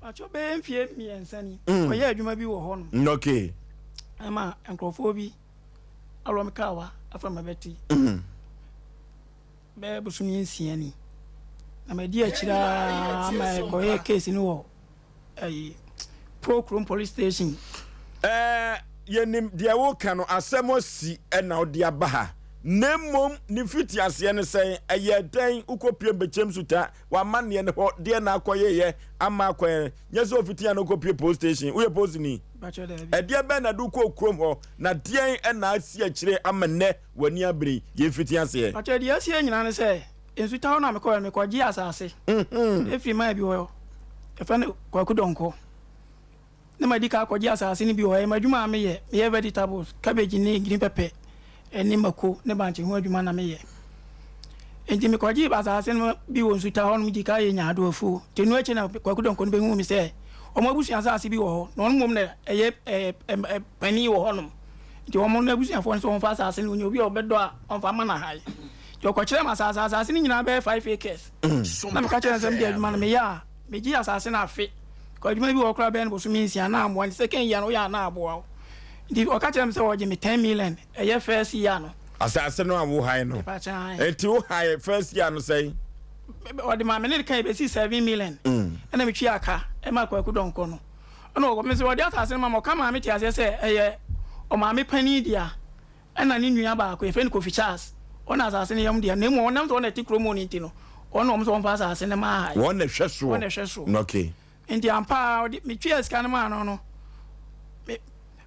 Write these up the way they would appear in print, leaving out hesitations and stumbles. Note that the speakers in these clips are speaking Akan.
Pakyɛ bɛyɛ mfie 3 ni. Ɔyɛ adwuma bi wɔ hɔ nom. Okay. Ɛma nkurɔfoɔ bi alɔ me kaa afa ma bɛti. Bɛyɛ bosome 6 ni. Na madi akyire a ma ɛkɔyɛ case no wɔ ɛyi Pokrom police station. Yɛnim deɛ woka no, asɛm asi ɛna wode aba ha. Na mmom ne mfitiaseɛ no sɛn, ɛyɛ dɛn wokɔpie Mbɛkyɛm Suta, w'amanneɛ no hɔ, deɛ na akɔyeyɛ ama akɔyɛ, nyɛ sɛ ofitia no wokɔpie police station, woyɛ polisini? Ɛdeɛ bɛn na de wokɔɔ kurom hɔ, na deɛn ɛna asi akyire ama nnɛ w'ani abere yi? Yɛmfiti aseɛ. Pakyɛ deɛ asie nyinaa ne sɛ, Nsuta hɔ na mekɔɛ no, mekɔgyee asase ɛfiri man bi hɔ, yɛfrɛ no Kwaku Dɔnkɔ. Na madi ka akɔgye asase no bi wɔ hɔ. Ɛyɛ m'adwuma a meyɛ. Meyɛ vegetables, cabbage ne green pepper ne mako ne bankye ho adwuma na meyɛ. Enti mekɔgyee asase no bi wɔ Nsuta hɔnom di ka yɛ nyaadoa afuo. Nti ɛno akyi na Kwaku Donkor no bɛhuu me sɛ wɔn abusua asase bi wɔ hɔ na ɔno mmom na ɛyɛ panin wɔ hɔnom. Nti wɔn no abusuafoɔ no sɛ wɔmfa asase no, ɔnya obi a ɔbɛdɔ a ɔmfa mma no ahae. Nti ɔkɔkyerɛɛ me asase, asase no nyinaa bɛyɛ 5 acres. Na meka kyerɛɛ no sɛ mede adwuma no meyɛ a, megye asase no afe. Kɔ adwuma bi wɔ hɔ koraa bɛyɛ no bosome 6 na amboa nti second year no woyɛ a na aboa wo. Nti ɔka kyerɛ me sɛ ɔgye me 10 million, ɛyɛ first year no. Asase no a wo hae no? Nti wo hae first year no sɛn? Ɔde ma me ne kan ebesi 7 million. Ɛna metwi aka ɛma Kwaku Dɔnkɔ no. Ɛna ɔkɔ me sɛ ɔde asase no ma me, ɔka maa me te aseɛ sɛ ɛyɛ ɔmaame panin dea ɛna ne nua baako yɛfrɛ no Kofi Charles, ɔna asase no yɛm dea, na mmom ɔnam sɛ ɔna ɛte kurom hɔ no nti no, ɔna wɔn sɛ wɔmfa asase no maa ha yi. Wɔn na ɛhwɛ soɔ. Wɔn na ɛhwɛ soɔ. Okay. Nti ampa ara ɔde metwea sika no maa no no, me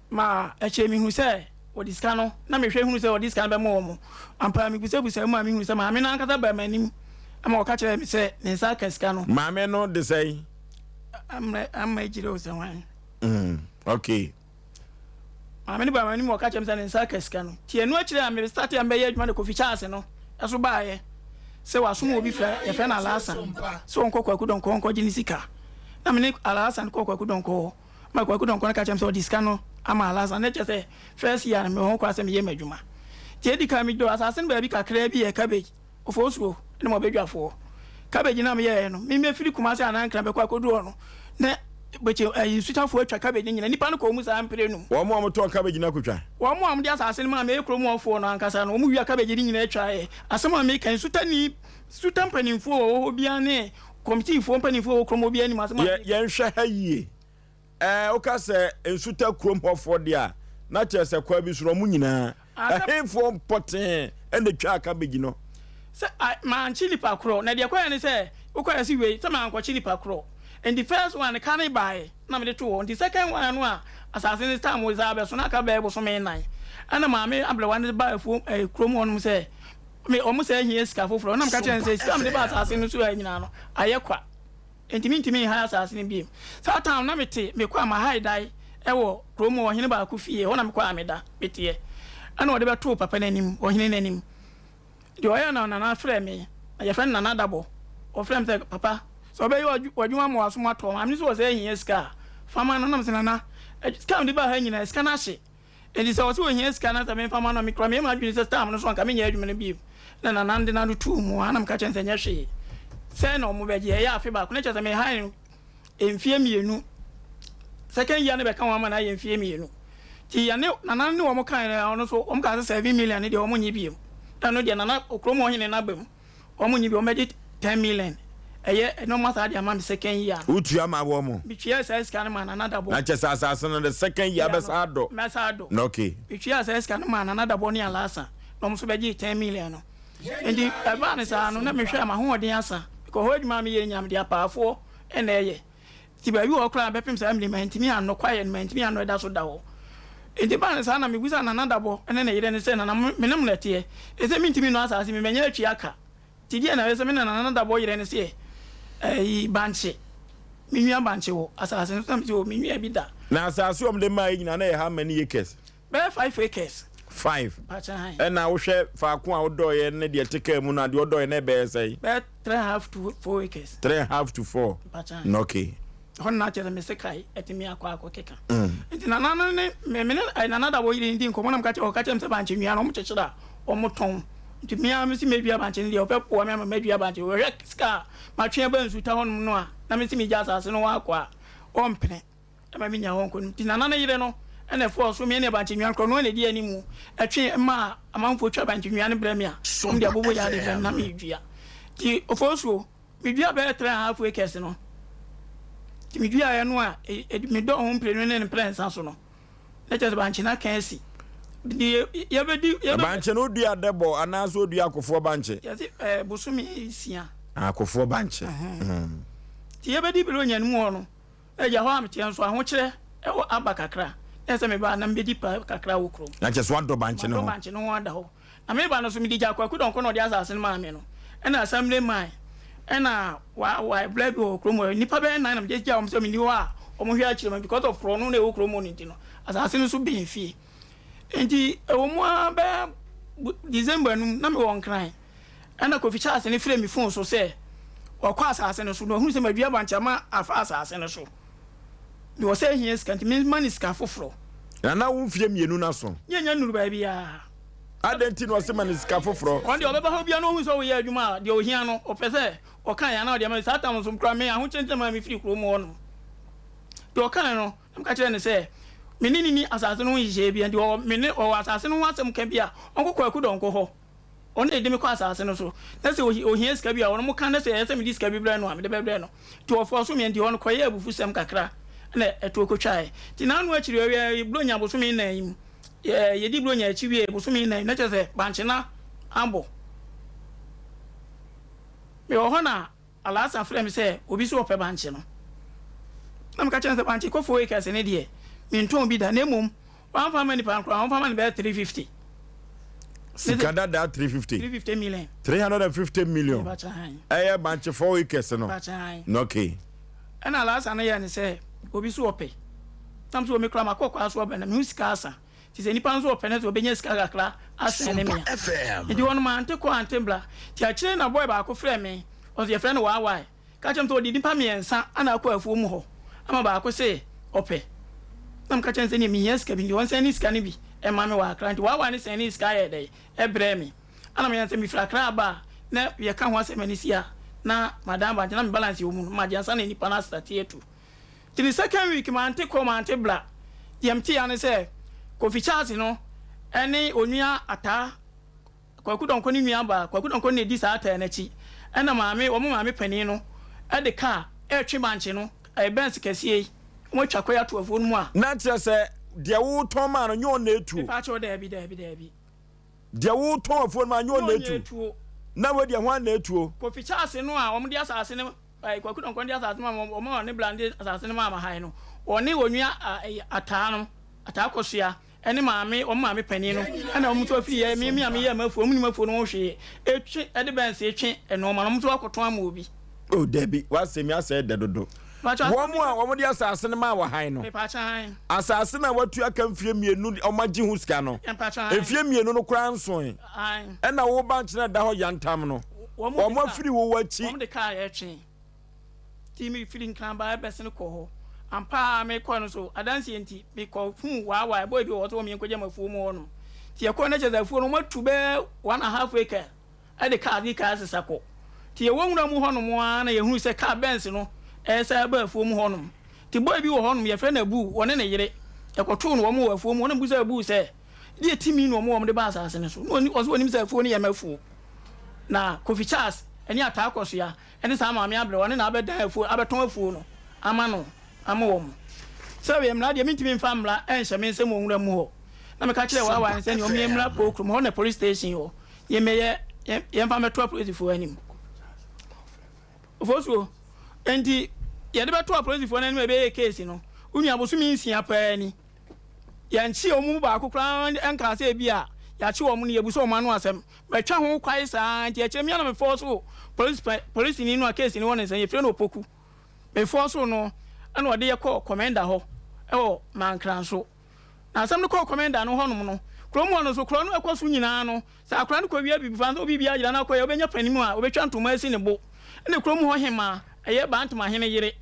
ma akyire mehu sɛ wɔde sika no, na mehwɛ hunu sɛ wɔde sika no bɛma wɔn. Ampa ara mebusabusa mu a mehunu sɛ maame no ankasa baa m'anim ma ɔka kyerɛɛ me sɛ ne nsa aka sika no. Maame no de sɛn? Ama ama agyire o sɛ hwan. Okay. Maame no baa m'anim ɔka kyerɛ me sɛ ne nsa aka sika no. Nti ɛno akyire a me starte a mebɛyɛ adwuma no, Kofi Charles no ɛso baeɛ sɛ wasom obi frɛ yɛfrɛ no Alhassan sɛ ɔnkɔ Kwaku Donkor nkɔgye ne sika. Na me ne Alhassan kɔɔ Kwaku Donkor hɔ ma Kwaku Donkor no ka kyerɛ me sɛ ɔde sika no ama Alhassan. Na kyerɛ sɛ first year no mewɔ ho koraa sɛ meyɛ m'adwuma. Nti edi kan medɔ asase no baabi kakraa bi yɛ cabbage. Ofosuo ne mo abadwafoɔ. Cabbage no a meyɛeɛ no, me mɛfiri Kumasi anaa Nkran bɛkɔ akɔduru hɔ no, na bɛkyɛ ayi nsutafoɔ atwa cabbage no nyinaa. Nnipa no kɔɔ mu saa mprenu. Wɔn a wɔtɔn cabbage no akɔtwa? Wɔn a wɔde asase no maa me, ɛyɛ kurom hɔfoɔ no ankasa no, wɔwia cabbage no nyinaa twaeɛ. Asɛm a meka yi, nsutani, nsuta mpanimfoɔ a wɔwɔ hɔ biara ne kɔmitiifoɔ mpanimfoɔ a wɔwɔ kurom hɔ biara nim asɛm a meka yi. Yɛnhwɛ ha yie. Ɛɛ, woka sɛ nsuta kurom hɔfoɔ deɛ a, na kyerɛ sɛ kwan bi so no, wɔn nyinaa. Ɛhefoɔ pɔtee na ɛtwaa cabbage no? Sɛ a, mankye nipa korɔ. Na deɛ ɛkɔeɛ ne sɛ, wokɔeɛ se wei, sɛ mankɔkye nipa korɔ. Nti first one no, ka no baeɛ na mede too hɔ. Nti second one no a asase no time saa abɛso no, aka bɛyɛ bosome 4. Ɛna maame aberewa no baa afuom, ɛɛ, kurom hɔnom sɛ, me, wɔn sɛ hia sika foforɔ. Ɛna meka kyerɛɛ no sɛ, sika a mede baa asase no so ha nyinaa no, ayɛ kwa. Enti mintumi nhae asase no bio. Saa time no na mete mekɔ a mahae dan wɔ kurom hɔ ɔhene baako fie, ɛhɔ na mekɔ a meda, meteɛ. Ɛna ɔde bɛtoo papa no anim, ɔhene no anim. Deɛ ɔyɛɛ no Nana frɛɛ me, na yɛfrɛ no Nana Dabɔ. Ɔfrɛɛ me sɛ, Papa, sɛ ɔbɛyɛ w'adwuma ama w'asom atɔ wo, maame no nso wɔ sɛ hia sika a, fa ma no. Na mese, Nana, sika a mede baa ha nyinaa, sika no ahye. Enti sɛ ɔse ohia sika na sɛ memfa ma no a, mekura meyɛ m'adwene sɛ time no so anka menyɛ adwuma no bio. Na Nana de n'ano too mu ara na meka kyerɛɛ no sɛ nyɛ hwee. Sɛn na wɔbɛgye? Ɛyɛ afe baako. Na kyerɛ sɛ mehae no mfeɛ 2. Second year no bɛka ho ama no ayɛ mfeɛ 2. Nti yɛne Nana ne wɔn kaeɛ no, ɔno nso wɔn kaa sɛ 7 million no deɛ wɔnnye bio. Na ɛno deɛ Nana kurom hɔ hene no aba mu. Wɔn nyi bi, wɔn bɛgye 10 million. Ɛyɛ nneɛma saa de ama me second year no. Wotua ma wɔn? Metua saa sika no ma Nana Dabɔ. Na kyɛ sɛ asase no the second year bɛsa adɔ. Mɛsa adɔ. Na okay. Metua saa sika no ma Nana Dabɔ ne Alasa na wɔn nso bɛgye 10 million no. Nti ɛbaa no saa no na mehwɛ a m'ahoɔden asa. Because hɔ adwuma a meyɛ nyinaa mede apaafoɔ na ɛyɛ. Nti baabi wɔ hɔ koraa a bɛpem saa mmerɛ yi mantumi annɔ, kwaeɛ no mantumi annɔ, ɛda so da hɔ. Nti ɛbaa no saa na mebisaa Nana Dabɔ ne ne yere no sɛ, Nana me ne mo na ɛteɛ, ɛsɛ mentumi nnɔ asaase yi, manya atwi aka. Nti deɛn na ɛyɛ sɛ me na Nana Dabɔ yere no seɛ, ɛyi, bankye, menwia bankye wɔ asaase no so? Na mese, oh, menwia bi da. Na asaase a wɔde maeɛ nyinaa na ɛyɛ how many acres? Bɛyɛ 5 acres. 5. Mpakyɛ han. Ɛna wohwɛ faako a wodɔeɛ ne deɛ ɛte kaa mu no a, deɛ ɔdɔeɛ no ɛbɛyɛ sɛn? Bɛyɛ 3.5 to 4 acres. 3.5 to 4. Mpakyɛ han. Okay. Hɔ no na kyerɛ sɛ me sekae atumi akɔ akɔ keka. Nti nana no ne me me ne eh, nana da wɔ yere no di nkɔmmɔ na meka kyerɛ ɔka kyerɛ me sɛ bankye nnua no wɔn kyekyere a wɔn tɔn. Nti me ara me se medua bankye no deɛ ɔbɛ boa me ama madua bankye. Wɔhwɛ sika a matwe aba nsuta hɔnom no a na me se megya asase no hɔ akɔ a. ɔmpene ma menya hɔ nkɔ no. Nti Nana no yere no na ɛfɔɔ so me ne bankye nnua no korɔ, ɔno na ɛdi animu ɛtwe maa amanfoɔ twa bankye nnua no brɛ me a, wɔn de abobo yaa de brɛ me na medua. Nti Ofosuo, medua bɛyɛ 3½ acres no. Nti meduaeɛ no a, medɔɔ ho mprenu ne ne mprɛnsa so no, na kyerɛ sɛ bankye no aka asi. Nti yɛbɛdi. Na bankye no wodua adɛbɔ anaasɛ wodua akofoɔ bankye? Yɛse ɛɛ bosome nsia. Akofoɔ bankye. Nti yɛbɛdi Bologna no mu hɔ no, na agya hɔ a meteɛ nso ahokyerɛ ɛwɔ aba kakra. Na ɛsɛ meba a na mebɛdi pa kakra wɔ kurom. Na kyerɛ sɛ woadɔ bankye no ho. Madɔ bankye no ho ada hɔ. Na meba no nso mede gyaa Kwaku Donkor na ɔde asase no maa me no. Ɛna assembly man ɛna wa wa bla bi wɔ kurom hɔ. Nnipa bɛyɛ nan na mede gyaa wɔn sɛ menni hɔ a wɔhwɛ akyire ma because of korɔno na ɛwɔ kurom hɔ no nti no asase no so bɛn fie. Nti ɛwɔ mu ara bɛyɛ December no mu na mewɔ Nkran ɛna Kofi Charles no frɛ me phone so sɛ wakɔ asase no so na wahunu sɛ madua bankye ama afa asase no so. Mewɔ sɛ hia sika nti memma no sika foforɔ. Na na wo mfeɛ mmienu no aso. Yɛnnya nnuru baabiara. Adɛn nti na ɔse ma no sika foforɔ? Ɔno deɛ ɔbɛba hɔ biara na ɔhu sɛ woyɛ adwuma a, deɛ ɔhia no, ɔpɛ sɛ ɔka yɛ anaa ɔde ama. Saa tam nso koraa me ahokyere nti na maa mefiri kurom hɔ nom. Deɛ ɔkaeɛ no, na meka kyerɛɛ no sɛ me ne no nni asase no ho nhyehyɛeɛ biara nti ɔwɔ me ne ɔwɔ asase no ho asɛm ka bi a, ɔnkɔ Kwaku Donkor hɔ. Ɔno na ɛde me kɔ asase no so. Na sɛ ɔhia sika bi a, ɔno mo ka na sɛ ɛyɛ sɛ mede sika bi brɛ no a, mede bɛbrɛ no. Nti ɔfɔɔ so me, nti hɔ no kɔyɛɛ abufusɛm kakra na ɛtoɔ kɔtwaeɛ. Nti n'ano akyiri ɔwia Buronya bosome nnan yi mu, yɛdi Buronya akyi wiee bosome nnan, na kyerɛ sɛ bankye no abɔ. Mewɔ hɔ na Alhassan frɛɛ me sɛ obi nso ɔpɛ bankye no. Na meka kyerɛɛ no sɛ bankye kɔ 4 acres no deɛ, mentɔn bi da, na mmom wamfa amma nipa no koraa, ɔmfa mma no bɛyɛ 350. Sika dadaa 350. 350 million. 350 million. Ɛyɛ bankye 4 acres no. No okay. Ɛna Alhassan no yɛɛ no sɛ obi nso ɔpɛ. Na me nso me koraa makɔ kwaa so aba na mehu sika asa. Nti sɛ nipa nso ɔpɛ no sɛ ɔbɛnya sika kakra asɛn ne mea. Nti hɔ no mante kɔ ante mbra. Nti akyire na boy baako frɛɛ me, ɔse yɛfrɛ no Waawae, ka kyerɛ me sɛ ɔde nipa mmiɛnsa ana akɔ afuo mu hɔ ama baako se ɔpɛ. Na meka kyerɛ no sɛ neɛ mehia sika bi nti ɔnsɛne sika no bi mma me wɔ Accra. Nti Waawae no sɛnee sika yɛɛ dɛn ɛbrɛɛ me. Ana meyɛ no sɛ mefiri Accra aba a na yɛka ho asɛm ani si a na madan aba nti na me balance wɔ mu no magye ansa na nipa no astate atu. Nti ne second week mante kɔ mante bra. Deɛ meteeɛ ara ne sɛ Kofi Charles no ne Onua Ataa, Kwaku Donkor ne nua baa, Kwaku Donkor na ɛdi saa Ataa no akyi, ɛna maame, wɔn maame panin no de car retwe bankye no, ɛyɛ Benz kɛseɛ yi, wɔatwa kwan ato afuo no mu a. Na kyerɛ sɛ deɛ wotɔn maa no nyɛ ɔno na ɛtuo? Mepaakyɛw daabi, daabi, daabi. Deɛ wotɔn afuo no maa nyɛ ɔno na ɛtuo? Na wei deɛ hwan na ɛtuo? Kofi Charles no a wɔde asase no Kwaku Donkor de asase no maa wɔn a ne bra de asase no maa Mahae no, wɔne Onua Ataa no, Ataa Kosua, ne maame, wɔn maame panin no, ɛna wɔn nso afiri yɛ, me me a meyɛ m'afuo, wɔn nim afuo no ho hwee, etwe, ɛde bɛnse etwe nnoɔma no, wɔn nso akɔtɔn ama obi. Oh, dabi, w'asɛm yi asɛe dɛ dodo. Wɔn a wɔde asase no maa Wahae no, asase no a wɔatua ka mfeɛ mmienu, wɔagye ho sika no, mfeɛ mmienu no koraa nsoe, ɛna wo bankye no a ɛda hɔ yantam no, Wɔn afiri wo akyi. Wɔn de kaa yɛ twe. Ti mi firi Nkran baa bɛsene kɔ hɔ. Ampa ara me kɔɔ no so adanseɛ nti me kɔ huu waawaa boy bi wɔ hɔ sɛ wɔn yɛn kɔgya mu afuo mu hɔ nom. Ti yɛ kɔɔ no kyerɛ sɛ afuo no wɔn atu bɛyɛ 1½ acre ɛde kaa de kaa sesa kɔ. Ti yɛ wɔ nwura mu hɔ nom ara na yɛ hunu sɛ kaa Benz no ɛɛsa ɛba afuo mu hɔ nom. Ti boy bi wɔ hɔ nom yɛ frɛ no Abu wɔne ne yere yɛ kɔ too no wɔn wɔ afuo mu hɔ na me bisa Abu sɛ deɛ timi na wɔn wɔn de ba asaase no so na ɔse wɔnim sɛ afuo no yɛ m'afuo. Na Kofi Charles ne Ataa Kɔsoa ne saa maame aberewa no na abɛdan afuo abɛtɔn afuo no ama no ama wɔn. Sɛ ɛyɛ mmara deɛ mentumi mfa mmara nhyɛ me nsam wɔ nwura mu hɔ. Na meka kyerɛɛ Wawa no sɛ nea ɔmmyɛ mmra Pookrom hɔ na police station wɔ yɛmmɛyɛ yɛmfa mmɛto apolisifoɔ anim. Ofosuo, Enti yɛde bɛto apolisifoɔ no anim a ɛbɛyɛ case no, wo nua bosome nsia paa ni. Yɛnkyee wɔn mu baako koraa nkaa sɛ ebia yɛakye wɔn no, yɛabisa wɔn ano asɛm. Matwa ho kwae saa ara nti akyire me ara na mefɔɔsoo polisi pa polisini no a keesi no wɔ ne nsa, yɛfrɛ no Opoku. Mefɔɔsoo no na ɔde yɛ kɔɔ kɔmɛnda hɔ wɔ Mankranso. Na asɛm no kɔɔ kɔmɛnda no hɔnom no, kurom hɔ no nso, korɔ no ɛkɔ so nyinaa no, sɛ akwadaa no kɔwia biribi fa sɛ obi biara gyina no akɔyɛ, ɔbɛnya panin a ɔbɛtwa ntoma asi ne bo. Ɛna kurom hɔ hemaa, ɛyɛ Bantama hene yere,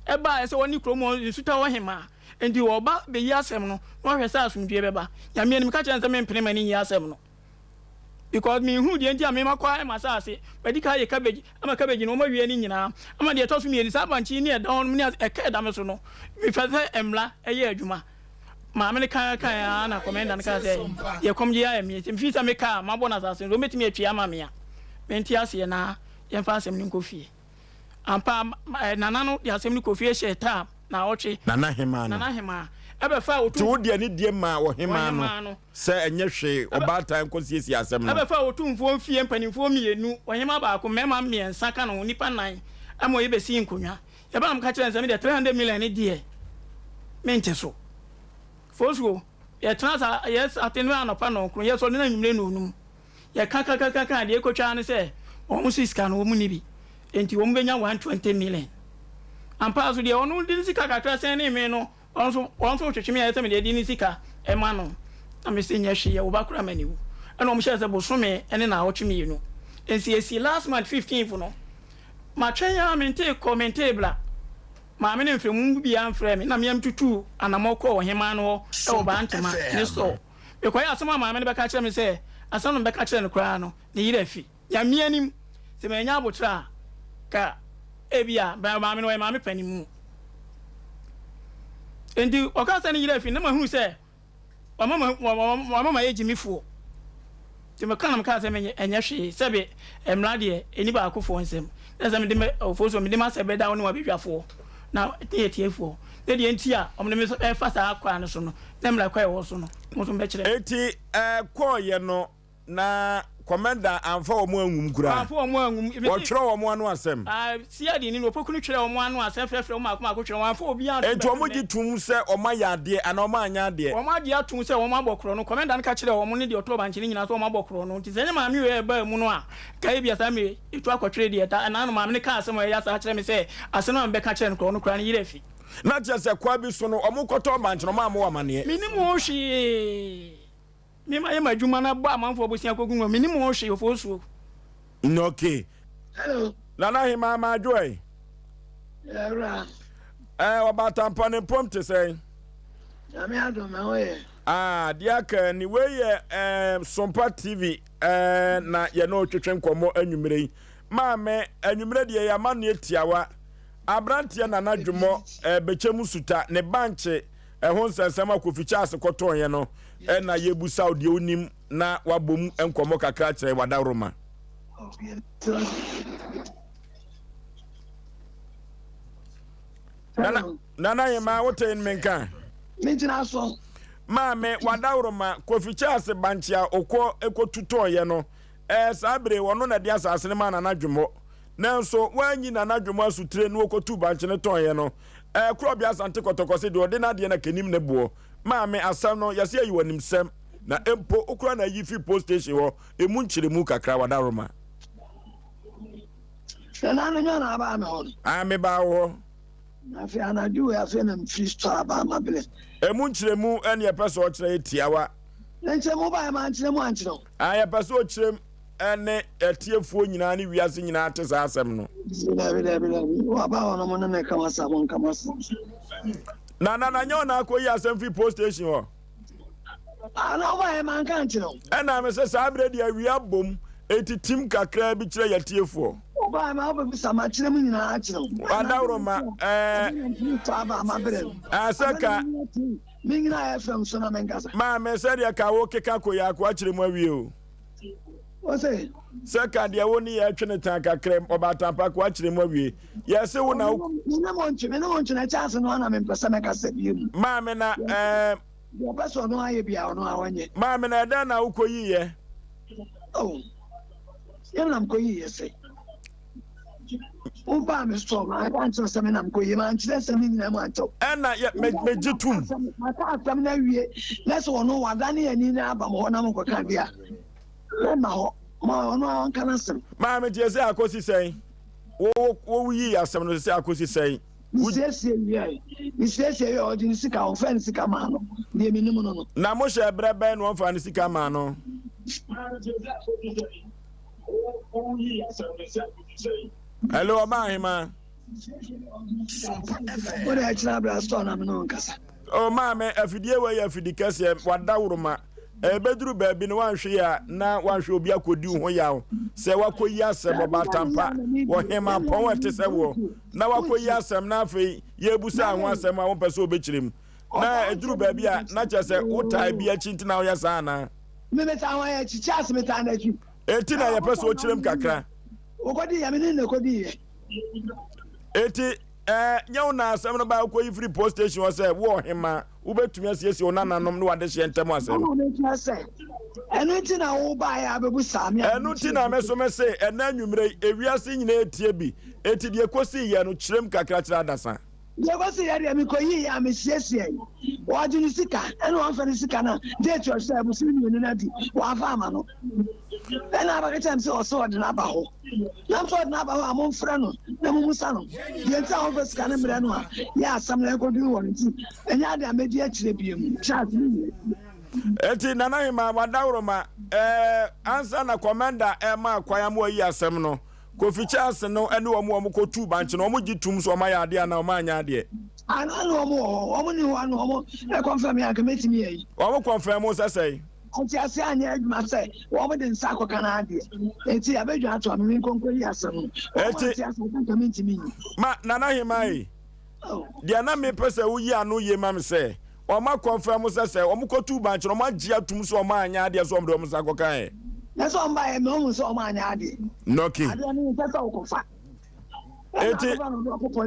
ɛbaeɛ sɛ ɔne kurom hɔ nsuta hɔ hemaa. Enti wɔba beyi asɛm no na wɔahwɛ sɛ asomdwoeɛ bɛba. Nyame anim, meka kyerɛɛ no sɛ mempene m'ani nyi asɛm no. Because menhunu deɛ nti a me makɔ ayɛ m'asaase, madi kan ayɛ cabbage ama cabbage no wɔawie ne nyinaa ama deɛ ɛtɔ so mmienu saa bankye yi ne ɛda hɔ nom ne ɛka ɛda me so no mepɛ sɛ mmara ɛyɛ adwuma. Maame no kan kan ara na kɔmɛnda no kaa sɛ deɛ kɔm gye ayɛ me nti mefii sɛ me kaa mabɔ no asaase no wɔbɛtumi atwi ama me a mente aseɛ na yɛmfa asɛm no nkɔ fie. Ampa Nana no de asɛm no kɔ fie hyɛɛ taa naawɔtwe. Nana hemaa no. Nana hemaa ɛbɛfaa Nti wo deɛ ne die maa ɔhemaa no sɛ ɛnyɛ hwee ɔbaatan nkɔ siesie asɛm no. Ɛbɛfaa otumfoɔ mfie mpanimfoɔ mmienu, ɔhemaa baako, mmarima mmiɛnsa ka ne ho, nnipa nnan ma wɔbɛsii nkonnwa. Yɛbaa na meka kyerɛɛ no sɛ me deɛ 300 million no deɛ mente so. Fosuo, yɛtena saa, yɛsate no anɔpa nnɔnkron, yɛsɔre no anwummere nnɔnnum. Yɛkakakaka a, deɛ ɛkɔtwa ara ne sɛ wɔn nso sika no wɔn nni bi, enti wɔn bɛnya 120 million. Ampa ara nso deɛ ɔno de ne sika kakra sɛnee me no, ɔno nso ɔno nso retwetwe me ayɛ sɛ mede de ne sika ma no. Na mese nyɛ hwee, wo ba koraa ma ne wu. Ɛna wɔn hyɛɛ sɛ bosome ne naawɔtwe mmienu. Nti ɛsi last month 15th no, matwɛn ara mentee kɔ mentee bra. Maame no mfrɛ mu biara mfrɛɛ me, na me ara metutuu anamɔ kɔɔ ɔhemaa no hɔ wɔ Bantama ne store. Mekɔeɛ a, asɛm a maame no bɛka kyerɛɛ me sɛ asɛm no mebɛka kyerɛɛ no koraa no, ne yerɛ afi. Nyame anim, sɛ mannya aboterɛ a, ka ebia maame no ɔyɛ maame panin mu. Enti ɔkaa sɛ ne yerɛ afi no, na mahunu sɛ wama mayɛ gyimifoɔ. Nti meka na mekaa sɛ menyɛ ɛnyɛ hwee, sɛbe mmara deɛ ɛnni baakofoɔ nsam. Na sɛ mede me ɔfoɔ so mede m'asɛm bɛda wo ne w'abadwafoɔ na ne atiefoɔ, ne deɛ nti a wɔde me refa saa kwan no so no, ne mmara kwan a ɛwɔ so no, mo nso mobɛkyerɛ me. Enti ɛkɔeɛ no, na kɔmɛnda amfa wɔn anwum koraa. Wamfa wɔn anwum. Wɔtwerɛ wɔn ano asɛm. CID ni no, Opoku no twerɛɛ wɔn ano asɛm frɛfrɛɛ wɔn mmaako mmaako twerɛɛ wɔn, wamfa obiara anto Enti bɛto wɔgye nnɛ. tom sɛ wɔayɛ adeɛ anaa wɔanyɛ adeɛ? Wɔagye atom sɛ wɔabɔ korɔ no. Kɔmɛnda no ka kyerɛɛ wɔn ne deɛ ɔtɔɔ bankye no nyinaa sɛ wɔabɔ korɔ no. Nti sɛ ɛnyɛ maame wei a ɛbaa mu no a, nka ebia saa mmerɛ yi, ɛtu akɔtwere deɛ ɛda. Ɛnaa no maame no kaa asɛm a ɛyɛ saa kyerɛɛ me sɛ asɛm a mebɛka kyerɛɛ no korɔ no koraa no yerɛ afi. Na kyerɛ sɛ kwa bi so no, wɔkɔtɔɔ bankye no, wɔammɔ wo amanneɛ? Mennim ho hwee. Me mayɛ m'adwuma na bɔ amanfoɔ bosea kɔgu mu a, mennim ho hwee, Ofosuo. Okay. Hello. Nana Hemaa Madwo ɛ. Yɛwura. Ɛɛ ɔbaatampa ne mpom te sɛn? Nyame adom me ho yɛ. Ah, deɛ aka ni wei yɛ ɛɛ Sompa TV ɛɛ na yɛne ɔtwetwe nkɔmmɔ anwummerɛ yi. Maame, anwummerɛ deɛ yɛ amanneɛ tiawa. Aberanteɛ Nana Dwomɔ ɛɛ Bɛkyɛmu Suta ne bankye ɛho nsɛnsɛm a Kofi Charles kɔtɔɔeɛ no ɛna yɛbusa wo deɛ wonim na wabom nkɔmmɔ kakra kyerɛ wadaworoma. Nana, Nana Hemaa, wote me nka? Megyina so. Maame, wadaworoma, Kofi Charles bankye a ɔkɔ kɔtutɔeɛ no, ɛɛ saa bere ɔno na ɛde asase no maa Nana Dwomɔ. Nanso, wanyi Nana Dwomɔ asutire na ɔkɔtuu bankye no tɔeɛ no, ɛɛ Korɔbea Asante Kɔtɔkɔ se deɛ ɔde n'adeɛ no akanim ne boɔ. Maame, asɛm no, yɛse ayi w'animsɛm, na mpo wo koraa na ayi firi post station hɔ, emu nkyerɛmu kakra, wadaworoma. Nana no nyɛ na abaa me hɔ no. Ah, mebaa wo hɔ. Na afei anadwo wei afei na mefiri store aba mabele. Emu nkyerɛmu ɛne yɛpɛ sɛ ɔkyerɛ yɛ tiawa. Ne nkyerɛmu baeɛ mankyerɛ mu ankyerɛ wo. Ah, yɛpɛ sɛ ɔkyerɛ mu ɛne atiefoɔ nyinaa ne wiase nyinaa te saa asɛm no. Dabi dabi dabi, waba hɔ no mo ne me ka m'asɛm, mo nka m'asɛm. Nana na nyɛ ɔna akɔyi asɛm firi post station hɔ. Ah, na wobaeɛ manka ankyerɛ wo. Ɛna me sɛ saa berɛ deɛ awia abom, enti tim kakraa bi kyerɛ yɛatiefoɔ. Wobaeɛ ma wobɛbisa makyerɛ mu nyinaa akyerɛ wo. Adaworoma, ɛɛ. Ɛɛ sɛ ka. Menyina FM so na menkasa. Maame, sɛdeɛ ka wo keka koyaako akyerɛ mu awie o. Ose. Sɛ ka deɛ wo ne yɛ twe ne tan kakra mu, ɔbaatampa ko akyerɛ mu awie. Yɛ se wo na wo. Me ne mo ntwe, me ne mo ntwe na ɛkyɛ ase no ana mempɛ sɛ mɛkasa bio mu. Maame na ɛɛ. Deɛ ɔpɛ sɛ ɔno ayɛ bia ɔno a ɔnyɛ. Maame na ɛdɛn na wokɔ yi yɛ? Oh, yɛn na mekɔ yi yɛ sɛ. Wobaa me store ma aka nkyerɛ sɛ me na mekɔ yi ma nkyerɛ sɛ me nyinaa mu ankyɛw. Ɛna yɛ me megye tum. Maka asɛm no awie na sɛ ɔno wadane ani na aba mo hɔ na mokɔka deɛ a mɛma hɔ ma ɔno a ɔnka n'asɛm. Maame tie sɛ akosi sɛn? Wo wo wo yii asɛm no sɛ akosi sɛn? Mesiesie wiae. Mesiesie wiae ɔgye ne sika ɔmfa ne sika maa no deɛ menim no no. Na mo hyɛ berɛ bɛn na ɔmfa ne sika maa no? Hello, ɔba ahema. Wode ɛkyerɛ abira store na me ne wo nkasa. Oh, maame, afidie wei yɛ afidi kɛseɛ, wadaworoma. Ɛbɛduru baabi no woanhwe yɛ a na woanhwɛ obi akɔdi wo ho yaw sɛ woakɔyi asɛm ɔbaatampa wɔ hema pɔn a ɛte sɛ woɔ na woakɔyi asɛm na afei yɛrebusa ho asɛm a wompɛ sɛ wobɛkyerɛ mu na ɛduru baabi a na kyerɛ sɛ wotaa bi akyi nti na woyɛ saa anaa? Me metaa wɔn akyi, Charles metaa n'akyi. Enti na yɛpɛ sɛ wokyerɛ mu kakra. Wɔkɔdiiɛ, me ne no na ɛkɔdiiɛ. Enti ɛɛ nyɛ wo na asɛm no baa wokɔyi firi post station hɔ sɛ wo ɔhema wobɛtumi asiesie wo nananom ne w'adehyeɛ ntam asɛm. Ɛna mekyerɛ sɛ ɛno nti na wobaeɛ abɛbu saa me a. Ɛno nti na me so mese ɛnɛ anwummerɛ yi ewiase nyinaa etie bi. Enti deɛ ɛkɔsii yɛ no kyerɛm kakra kyerɛ adasa. Deɛ ɛkɔsii yɛ deɛ mekɔyii a mesiesiee. Wɔagye ne sika ɛna wɔamfa ne sika no date ɔhyɛɛ bosome mmienu no adi wɔamfa ama no. Ɛna abɛka kyerɛ me sɛ ɔsɛ ɔde no aba hɔ. Na nso ɔde no aba hɔ a momfrɛ no na mommisa no deɛ nti a ɔmfa sika no mmrɛ no a yɛ asɛm no ɛnkɔduru hɔ no nti ɛnyɛ ade a mɛdi akyire bio. Charles me nua. Enti Nana Hemaa Wadaworoma ɛɛ ansa na Kɔmɛnda ɛrema kwan ama wayi asɛm no, Kofi Charles no ɛne wɔn a wɔn kɔ tuu bankye no wɔn gye tum sɛ wɔn ayɛ adeɛ anaa wɔn anyɛ adeɛ? Ana na wɔn wɔ hɔ? Wɔn ni hɔ a na wɔn ɛkɔnfɛm yɛ anka mɛtumi ayi. Wɔn kɔnfɛm sɛ sɛn? Ntease anyɛ adwuma sɛ wɔde nsa akɔka n'adeɛ, enti abɛdwa ato a me menkɔ nkɔyi asɛm no. Wɔn Enti, ante ase a anka mentumi nyi. ma Nana Hemaa yi, Oh. deɛ na mepɛ sɛ woyi ano yie ma me sɛ, wɔn akɔnfɛm sɛ sɛ wɔn kɔtuu bankye no, wɔn agye atum sɛ wɔn anyɛ adeɛ sɛ wɔn de wɔn nsa akɔka ɛ. Na sɛ wɔn baeɛ no, wɔhu sɛ wɔn anyɛ adeɛ. Nɔke. Adeɛ no nsɛ sɛ wokɔfa. Eti,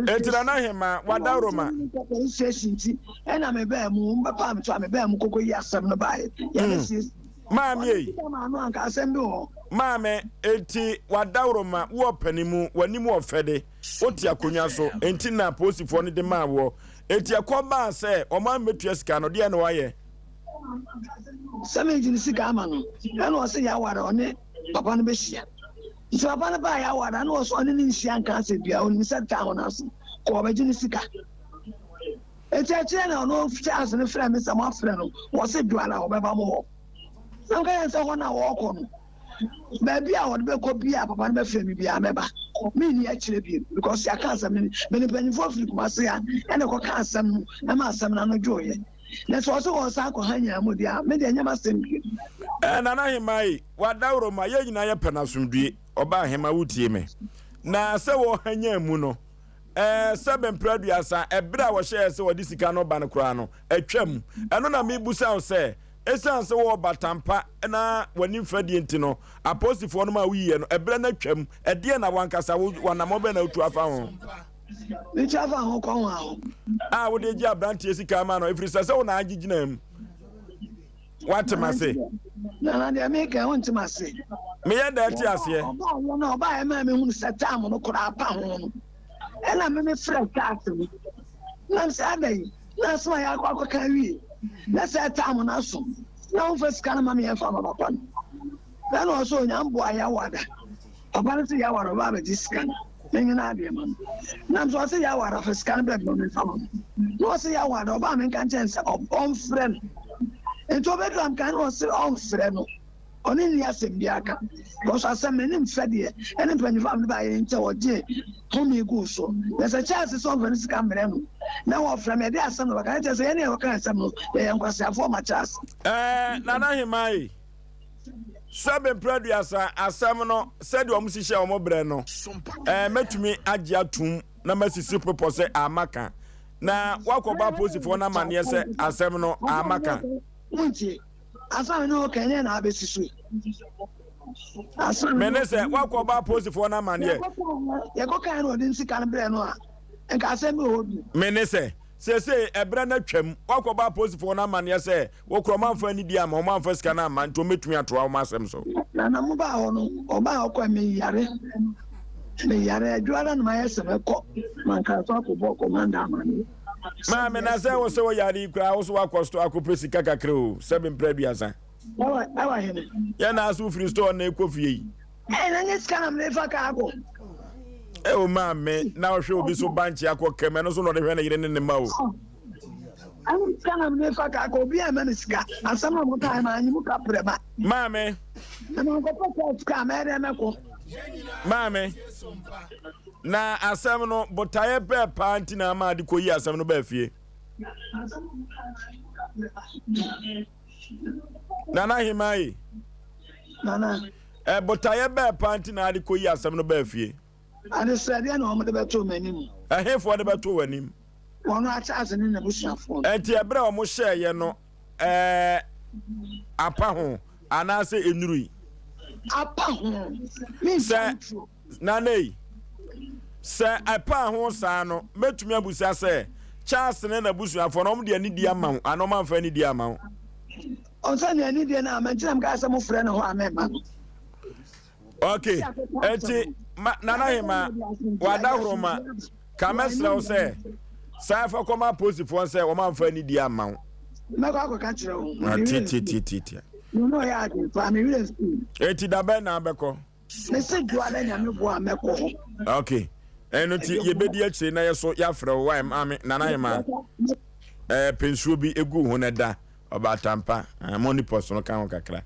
eti Nana Hemaa, wadaworoma. Police station nti, ɛna mebaa mu, mbɛpaa me to a mebaa mu kɔkɔ yi asɛm no baeɛ. Yɛbɛsiesie. Maame ei. Maame anka asɛm bi wɔ hɔ. Maame, enti wadaworoma, wo ɔpani mu, w'anim wɔ fɛ de, wote akonnwa so, enti na apolisifoɔ no de maa woɔ. Enti ɛkɔ baa sɛ wɔn ammɛtua sika no, deɛn na woayɛ? Sɛ megye ne sika ama no, ɛna ɔse yɛaware, ɔne papa no bɛhyia. Nti papa no baa yɛaware, ɛna ɔse ɔne no nhyia nka asɛm biara, ɔnim sɛ town no ase, kɔ ɔbɛgye ne sika. Enti akyire na ɔno Charles no frɛɛ me sɛ moafrɛ no, wɔse Dwoala ɔbɛba mo hɔ. Na meka kyerɛ no sɛ hɔ no a wɔrekɔ no, baabi a wɔde bɛkɔ biara papa no bɛfrɛ me biara mɛba. Menni akyire bio because yɛaka asɛm no, mene mpanyinfoɔ firi Kumase ha ɛna ɛkɔka asɛm no ɛma asɛm no ano dwoeɛ. Na sɛ ɔse wɔresan akɔ ha nyaa mu deɛ a, me deɛ ɛnyɛ m'asɛm bio. Eh, Nana Hemaa yi, w'adaworoma, yɛn nyinaa yɛpɛ no asomdwie. Ɔbaa Hemaa wotie me. Na sɛ wɔhanyan mu no, Ɛɛ, sɛbe mprɛ aduasa, ɛberɛ a wɔhyɛɛ sɛ wɔde sika no ba no koraa no, atwam. Ɛno na merebisa wo sɛ, ɛsiane sɛ wowɔ batampa na w'ani mfa die nti no, apolisifoɔ no ma woyiiɛ no, ɛberɛ no atwam. Ɛdeɛn na w'ankasa wo, w'anammɔn bɛn na wotu afa ho? Metu afa ho kɔ ho aho. A wode gye aberanteɛ sika ama no, ɛfiri sɛ sɛ wo na agye gyinaa mu. Woate m'ase? Nana deɛ meka yi wonte m'ase. Meyɛ dɛ te aseɛ. Ɔbaayɛ no ɔbaayɛ maa mehunu sɛ tam no koraa pa ho no ɛna me mefrɛ Charles no na mesɛ adɛn na asɛm a yɛakɔ akɔka awie na sɛ tam no aso na womfa sika no ma me yɛmfa ma papa no ɛna ɔsɛ onya mboa yɛawada. Papa no se yawar ɔba abɛgye sika no menye no adeɛ ma no nam so ɔse yawar afa sika no brɛ me ma memfa ma no na ɔse yawar ɔba a menka nkyerɛ no sɛ ɔmfrɛ no nti ɔbɛduru a meka no ɔse ɔmfrɛ no ɔne nni asɛm biara ka because asɛm m'anim fɛ deɛ ɛne mpanyinfoɔ a mede baayɛ nti a ɔgye home guu so na sɛ Charles sɛ ɔmfa ne sika mmerɛ no na wɔfrɛ me ɛde asɛm na bɛka ne kyerɛ sɛ yɛne yɛkɔka asɛm no yɛyɛ nkwaseafoɔ ma Charles. Ɛɛ Nana Hemaa yi. Sɛbe mprɛ aduasa asɛm no sɛdeɛ wɔn si hyɛ wɔn brɛ no, ɛɛ mɛtumi agye atum na masisi pepɔ sɛ ama ka. Na wakɔbɔ apolisifoɔ no amanneɛ sɛ asɛm no ama ka. Wontie. Asɛm no woka ɛnyɛ na abɛsi so yi. Asɛm Me ne sɛ wakɔbɔ apolisifoɔ no amanneɛ. Yɛkɔkae no ɔde nsika no brɛ no a, nka asɛm bi wɔ hɔ bio. Me ne sɛ Seesei ɛberɛ no atwam, woakɔbɔ apolisifoɔ no amanneɛ sɛ wo korɔ wɔamfa anidie amma, wɔamfa sika no amma, nti wɔbɛtumi atoa wɔn asɛm so. Na na mobaa hɔ no, ɔbaa hɔ kɔe, meyare, meyare, adwo ara na mayɛ sɛ mɛkɔ Mankato akɔbɔ kɔmanda amanneɛ. Maame, na sɛ wo sɛ woyare yi koraa, wo so woakɔ store akɔpɛ sika kakra o, sɛbe mprɛ aduasa. Ɛwɔ, ɛwɔ hene? Yɛn na ase wofiri store na ɛkɔ fie yi. Ɛɛ, na nyɛ sika na mede fa kaa kɔ. Ɛo maame, na ɔhwɛ obi so bankye akɔ kɛm, ɛno so na ɔde hwɛ ne yere ne ne mma o. Ɛno sika na mede fa kaa kɔ, obi a ɛma me sika. Asɛm a mokae ma anyi mu ka prɛ ba. Maame. Na mankɔpɛ kaa sika a mɛyɛ dɛ mɛkɔ. Maame, na asɛm no botaeɛ bɛɛ paa nti na ama ade kɔyi asɛm no baa fie. Nana Hemaa yi. Nana. Ɛ botaeɛ bɛɛ paa nti na ade kɔyi asɛm no baa fie? Adesrɛdeɛ na wɔde bɛtoo m'anim. Ɛhefoɔ de bɛtoo w'anim? Wɔn akyɛase ne n'abusuafoɔ no. Ɛnti ɛberɛ a wɔhyɛeɛ no ɛɛ apa ho anaasɛ ɛnnurui? Apa ho. Mentwa nturo. Nana ei, sɛ ɛpaa ho saa no, mɛtumi abusa sɛ, Charles ne n'abusuafoɔ no, wɔde anidie ama wo anaa wɔamfa anidie amma wo? Ɔsɛ nea anidie no ama nti na mekaa sɛ mofrɛ no hɔ a mɛmma no. Ok, enti ma, Nana Hema, w'adahoroma, ka mɛsrɛ wo sɛ, san fa kɔma apolisifoɔ sɛ wɔamfa anidie amma wo. Mɛkɔ akɔka kyerɛ wo. Ah, tiatiatiatia. Me ne ɔyɛ adwene paa, me werɛ mfii. Enti da bɛn na abɛkɔ? Mese dwoa na Nyame boa a mɛkɔ hɔ. Ok ɛno nti yɛbɛdi akyire na yɛso yɛafrɛ wo wae maame Nana Hemaa ɛɛ pɛ nsuo bi egu ho na da ɔbaatampa ɛɛ mo nipples no ka ho kakra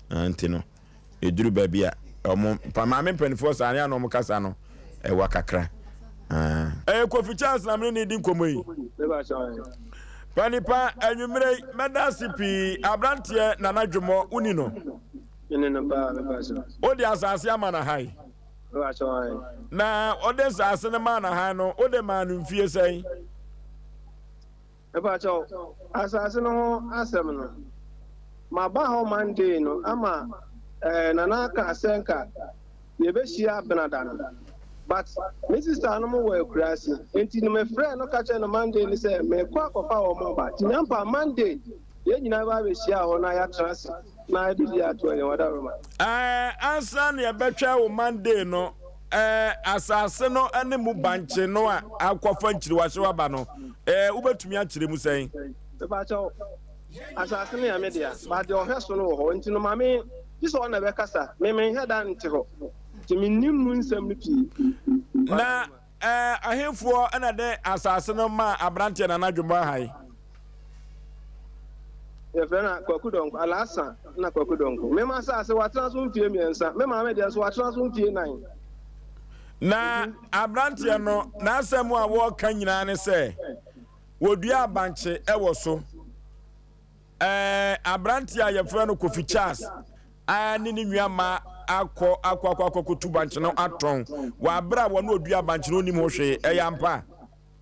ɛɛ nti no ɛduru baabi a ɔmo pa maame mpanimfoɔ saa ne ano ɔmo kasa no ɛwa kakra ɛɛ. Ɛyɛ Kofi Charles na mene ne di nkɔmmɔ yi. Panipa anwummerɛ yi mɛda ase pii aberanteɛ Nana Dwomɔ woni no. Mene no paa, me pastor. Wode asase ama no hann. Me pastor hann. Na ɔde nsase no maa no hann no, wode maa no mfie sɛn? Me pastor, asase no ho asɛm no, maba hɔ Monday no ama eh, Nana aka sɛ nka yɛbɛhyia Benada no. But me sister no mo wɔ akuraase, nti no mefrɛɛ no ka kyerɛɛ no Monday no sɛ mekɔ akɔfa wɔn aba. Nti nyampa Monday yɛn nyinaa bɛba abɛhyia hɔ na yɛatena ase. Na adidi ato yɛn ɔdaworoma. Ɛɛ, ansa na yɛbɛtwɛn wo Monday no, ɛɛ, asase no ne mu bankye no a akɔfa nkyiriwahyew aba no, ɛɛ, wobɛtumi akyerɛ mu sɛn? Mepakyɛw, asase no yɛ me dea, but deɛ ɔhwɛ so no wɔ hɔ, nti no ma me, gye sɛ ɔno na ɛbɛkasa, me menhwɛ da nte hɔ, nti mennim mu nsɛm no pii. Na Ɛɛ, ahefoɔ na de asase no maa aberanteɛ Nana Dwombo Ahai? Yɛfrɛ no Kwaku Dɔnko, Alasa na Kwaku Dɔnko. Me m'asase watena so mfie mmiɛnsa, me maame deɛ nso watena so mfie nan. Na aberanteɛ no, n'asɛm a wɔreka nyinaa ne sɛ, wɔdua abankye wɔ so. Ɛɛ, aberanteɛ a yɛfrɛ no Kofi Charles a ne ne nua mmaa akɔ akɔ akɔ akɔkotu bankye no atɔn wɔ abere a wɔne odua bankye no onim ho hwee. Ɛyɛ ampa?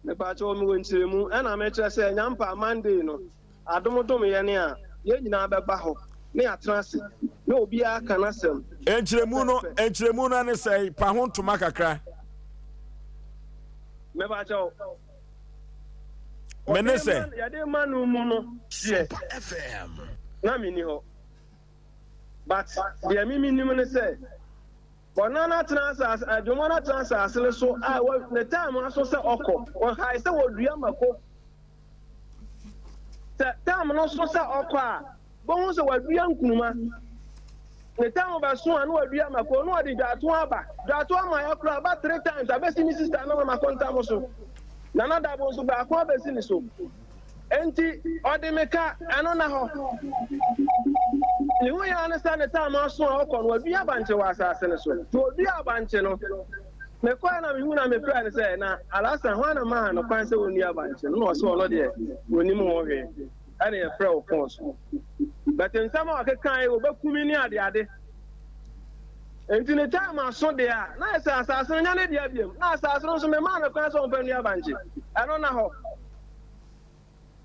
Mepaakyɛw mewɔ nkyerɛmu ɛna mekyerɛ sɛ nyampa Monday no adom dom yɛn a yɛn nyinaa bɛba hɔ na yɛatena ase na obiara aka n'asɛm Nkyerɛmu no pɛpɛɛpɛ. nkyerɛmu no ne sɛe? Pa ho ntoma kakra. Mepaakyɛw. Me ne sɛ. Yɛde ma no mu no deɛ na menni hɔ. But deɛ me menim ne sɛ Bɔna no atena asase, Adwuma no atena asase no so a wɔ ne time aso sɛ ɔkɔ. Ɔhae sɛ wɔdua mako. Sɛ time no so sɛ ɔkɔ a, bohu sɛ wadua nkunuma. Ne time bɛso a na wadua mako na ɔde dwato aba. Dwato ama yɛ koraa aba three times abɛsi ne sister no ma mako ntam so. Nana Dabo nso baako abɛsi ne so. Enti ɔde me ka, ɛno na hɔ. Mehu yɛ ara ne sɛ ne time aso a ɔkɔ no wadua abankye wɔ asase no so. Nti ɔdua abankye no, mekɔɛ na mehu na mefrɛɛ no sɛ, na Alhassan hwan na maa no kwan sɛ ɔnnua abankye no? Na ɔse ɔno deɛ ɔnnim ho hwee. Ɛna yɛfrɛ wo fon so. But nsɛm a ɔkekae, ɔbɛku me ne adeade. Enti ne time aso deɛ a, na ayɛ sɛ asase no nyɛ ne dea biom. Na asase no nso memaa no kwan sɛ ɔmfa nnua bankye. Ɛno na hɔ.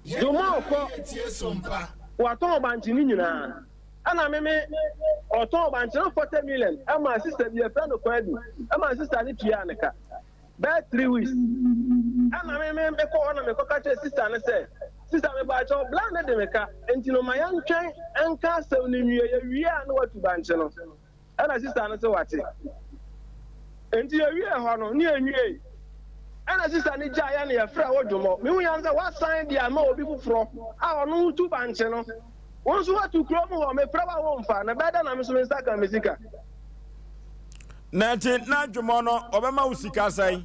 Dwuma ɔkɔ, watɔn bankye no nyinaa. Ɛna me me ɔtɔn bankye no 40 million ɛmaa sister bi yɛfrɛ no Kwadu, ɛmaa sister no tuaa ne ka. Bɛyɛ 3 weeks. Ɛna me me mekɔ hɔ na mekɔka kyerɛ sister no sɛ, sister mepaakyɛw bla ne de me ka, nti no ma yɛntwɛn nka asɛm no nwie, yɛwie a na watu bankye no. Ɛna sister no sɛ wate. Nti yɛwie hɔ no ne yɛnwiei. Ɛna sister no gyae yɛ na yɛfrɛ wo dwomɔ. Mehu yɛn sɛ wasan de ama obi foforɔ a ɔno tu bankye no. Wo nso watu kurom hɔ, mefrɛ wo a womfa, na bɛyɛ dɛn na me nso me nsa ka me sika? Na nti na dwomɔ no ɔbɛma wo sika sɛn?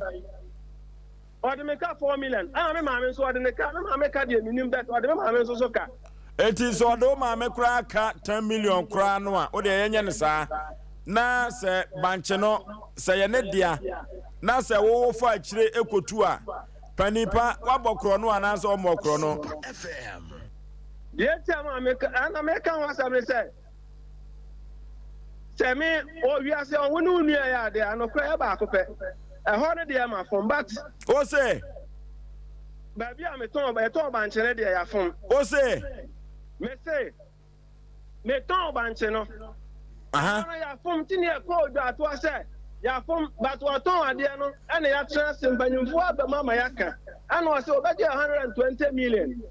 Ɔde me ka 4 million. Ɛna me maame nso ɔde ne ka. Me maame ka deɛ menim but ɔde me maame nso so ka. Eti sɛ ɔde wo maame koraa ka 10 million koraa no a, wo deɛ yɛnyɛ no saa. Na sɛ bankye no sɛ yɛ ne dea na sɛ wowo fa akyire ekotu a, panin pa wabɔ korɔ no anaasɛ ɔmmɔ korɔ no? Deɛ nti a maa meka ɛna meka ho asɛm ne sɛ, sɛ me wɔ wiase a wo ne wo nua yɛ adeɛ a, nokorɛ yɛ baako pɛ. Ɛhɔ no deɛ mafom but. Wo se. Baabi a metɔn yɛtɔn bankye no deɛ yɛafom. Wo se. Me se. Metɔn bankye no. Ɛhɔ no yɛafom nti ne yɛkɔɔ Odwaatoa sɛ yɛafom but wɔtɔn adeɛ no ɛna yɛatena ase mpanyinfoɔ aba mu ama yɛaka ɛna ɔsɛ ɔbɛgye 120 million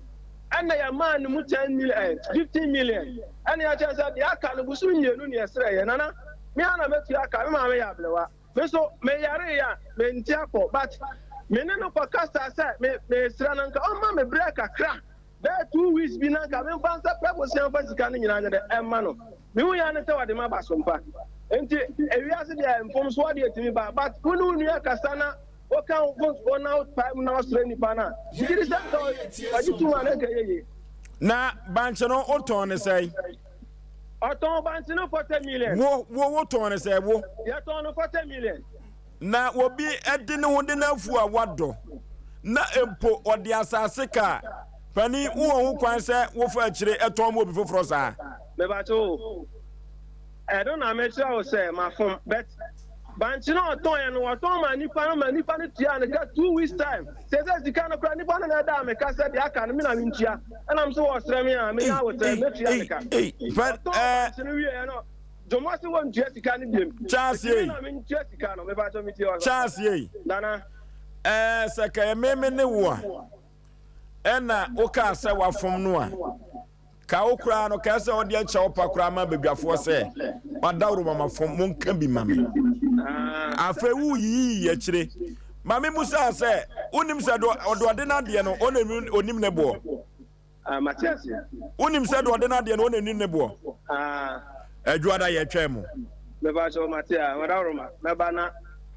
ɛna yɛmaa no mu 10 million eh, 15 million ɛna yɛakyerɛ sɛ deɛ aka no bosome mmienu ne yɛsrɛ yɛ nana me ara na mɛtua aka me maame yɛ ablewa me nso meyare a mente akɔ but me ne no kɔkasa sɛ me mesrɛ no nka ɔmma me berɛ kakra Bɛyɛ 2 weeks bi na nka memfa nsa pɛ bosea mfa sika no nyinaa nyɛ dɛ ɛmma no. Mehu yɛ ne sɛ wɔde m'aba so mpa. Nti ewiase deɛ mfomsoɔ deɛ tumi ba but wo ne wo nua kasa na woka wo mfomsoɔ na wopae mu na wosrɛ nipa no a, megye di sɛ nka ɔgye tom a na nka ɛyɛ yie. Na bankye no wotɔn ne sɛn? Ɔtɔn bankye no 40 million. Wo wo wotɔn ne sɛn wo? Yɛtɔn no 40 million. Na obi de ne ho de n'afuo a wadɔ, na mpo ɔde asase ka a, panin, wowɔ ho kwan sɛ wofa akyire tɔn ma obi foforɔ saa? Mepakyɛ o, ɛno na mekyerɛ wo sɛ mafom, but bankye no ɔtɔn yɛ no wɔtɔn ma nipa no ma nipa no tua no ka 2 weeks time. Sɛ sika no koraa nipa no na ɛda me ka sɛ deɛ aka no me na mentua, ɛnam so wɔsrɛ me a menya abotrɛ mɛtua ne ka. Ɔtɔn bankye no wieɛ no Dwom ase wɔ ntua sika no biem. Charles yei. Na me ntua sika no. Mepa kyɛw me tie ɔsɔ. Charles yei. Nana. Ɛɛ sɛ kɛyɛ meme ne wo a ɛna wokaa sɛ wafom no a ka wo koraa no kae sɛ ɔde akyɛ wo pa koraa ma badwafoɔ sɛ madaworo ma mafom monka bi ma me. Afei woyiyi akyire ma me musaa sɛ wonim sɛ ɔde ɔde no adeɛ no ɔna onim ne boɔ. Ah, mate aseɛ. Wonim sɛ deɛ ɔde n'adeɛ no ɔna nim ne boɔ. Ah. Adwuada yɛ twɛn mo. Mepa kyɛw mate a, madaworoma, mɛba na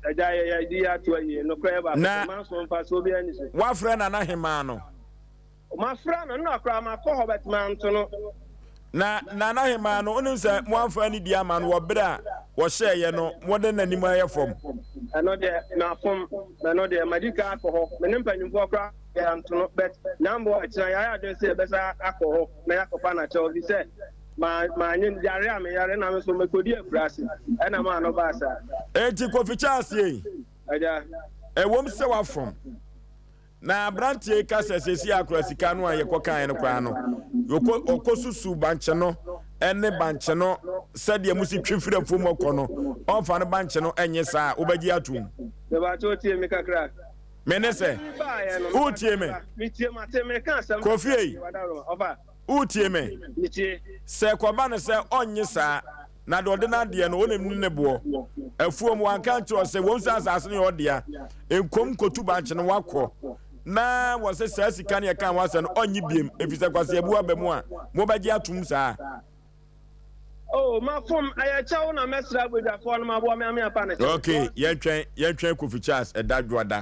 agya yɛ yɛ di yɛ ato ayie, nokorɛ yɛ baako Na pɛ, manso mfasoɔ biara nni so. Woafrɛ Nana Hemaa no? Mafrɛ no, nna koraa makɔ hɔ but manto no. Na Nana Hemaa no, wonim sɛ moamfa anidie ama no wɔ berɛ a wɔhyɛeɛ no, mode n'anim ayɛ fam. Ɛno deɛ mafom, ɛno deɛ madi kan akɔ hɔ, me ne mpanyimfoɔ koraa. Yɛanto no but Nyamboa ɛkyena yɛayɛ adwene sɛ yɛbɛsa akɔ hɔ na yɛakɔfa no akyɛw efisɛ ma manye yare a meyare na me nso mekɔdi akuraase ɛna maa no baa saa. Enti Kofi Charles ei, Agya. ɛwom sɛ wafom, na aberanteɛ yi ka sɛ seesei akora sika no a yɛkɔkaeɛ no koraa no, yɛkɔ ɔkɔsusu bankye no ne bankye no sɛdeɛ mo si twe firi afuom ɔkɔ no, ɔmfa no bankye no nye saa a, wobɛgye atom? Mepakyɛw tie me kakra. Me ne sɛ, woretie me? Kofi ei, woretie me? Sɛ ɛkɔba no sɛ ɔnnye saa, na deɛ ɔde no adeɛ no, ɔnim ne ne boɔ. Afuom, wanka ankyerɛ wo sɛ, wɔm sɛ asase no yɛ ɔdea, nkom nkotu bankye no wakɔ. Na wɔsɛ saa sika no yɛka ho asɛm no, ɔnnye biem, ɛfiri sɛ kwaseabu aba mu a, mobɛgye atom saa. Oh, mafom, ɛyɛ kyɛw na mɛsrɛ abadwafoɔ no maboa me ame afa no kyɛw. Okay, yɛntwɛn, yɛntwɛn Kofi Charles ɛda dwoada.